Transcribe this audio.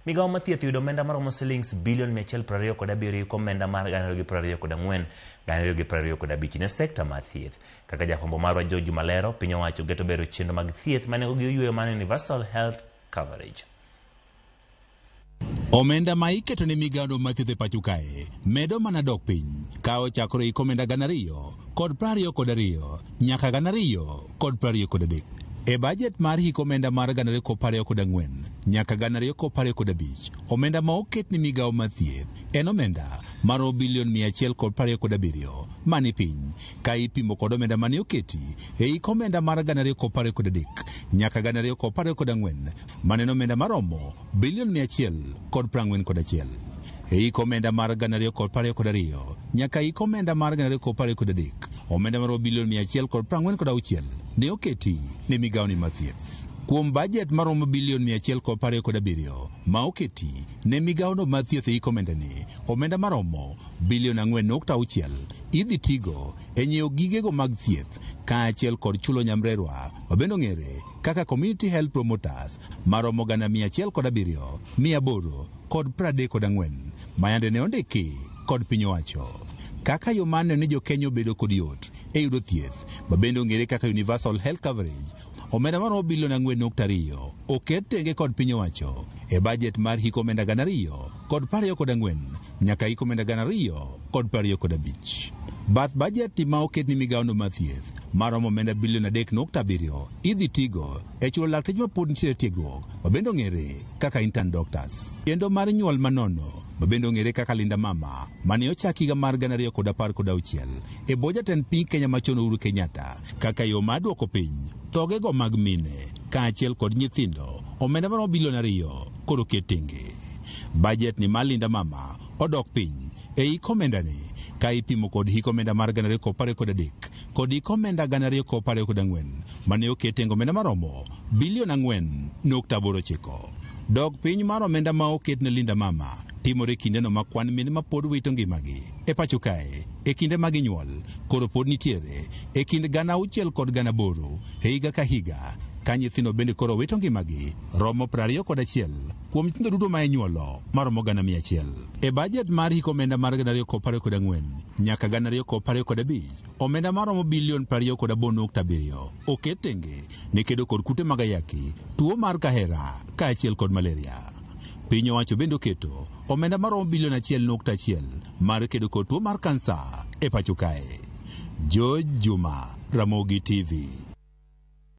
Migawo mar thieth yudo omenda maromo silings bilion 127 kuom omenda mar 2024 2025 ne sekta mar thieth. Kaka jafwambo marwa George Malero, piny owacho geto bero chenro mag thieth ma nengogi oyueyo mar Universal Health Coverage. Omenda ma iketo ne migawo mar thieth e pacho kae medo mana dok piny ka ochakore hik omenda 2022 nyaka 2023. E bajet mar hik omenda mar 2024 nyaka 2025, omenda ma oket ne migawo mar thieth en omenda maromo bilion 127 mani piny ka ipimo kod omenda mane oketi e hik omenda mar 2023 nyaka 2024 mane en omenda maromo bilion 141. E hik omenda mar 2022 nyaka hik omenda mar 2023, omenda maromo bilion 146 ne oketi ne migawoni mar thieth. Kuom bajet maromo bilion 127 ma oketi ne migawono mar thieth e hik omendani, omenda maromo bilion 4.6 idhi tigo e nyiewo gigego mag thieth kaachiel kod chulo nyamrerwa mabende ong'ere kaka Community Health Promoters maromo 107,834 mayande ne ondiki kod piny owacho. Kaka yo mar neno ni jokenya obedo kod yot e yudo thieth mabende ong'ere kaka Universal Health Coverage, omenda maromo bilion 4.2 oket tenge kod piny owacho e bajet mar hik omenda 2024 nyaka hik omenda 2025. Bath bajet ma oket ni migawono mar thieth maromo omenda bilion 3.7 idhi tigo e chulo lakteche mapod nitiere tiegruok mabende ong'ere kaka intern doctors. Kendo mar nyuol manono mabende ong'ere kaka Linda Mama mane ochak higa mar 2016 e bwo jatend piny Kenya machon Uhuru Kenyatta kaka yo mar duoko piny thogego mag mine kaachiel kod nyithindo, omenda maromo bilion 2 koro oket tenge. Bajet ni mar Linda Mama odok piny e hik omendani ka ipimo kod hik omenda mar 2023 kod hik omenda 2024 mane oket tenge omenda maromo bilion 4.89. Dok piny mar omenda ma oket ne Linda Mama timore kindeno ma kwan mine ma pod wito ngimagi e pacho kae e kinde ma ginyuol koro pod nitiere e kind 6,000 kod 8,000 e higa ka higa, ka nyithindo bende koro wito ngimagi romo 21 kuom nyithindo duto ma inyuolo maromo 100,000. E bajet mar hik omenda mar 2024 nyaka 2025, omenda maromo bilion 28.7 oket tenge ne kedo kod kute mag ayaki, tuo mar kahera kaachiel kod malaria. Piny owacho bende oketo omenda maromo bilion 1.1 mar kedo kod tuo mar kansa e pacho kae. George Juma, Ramogi TV.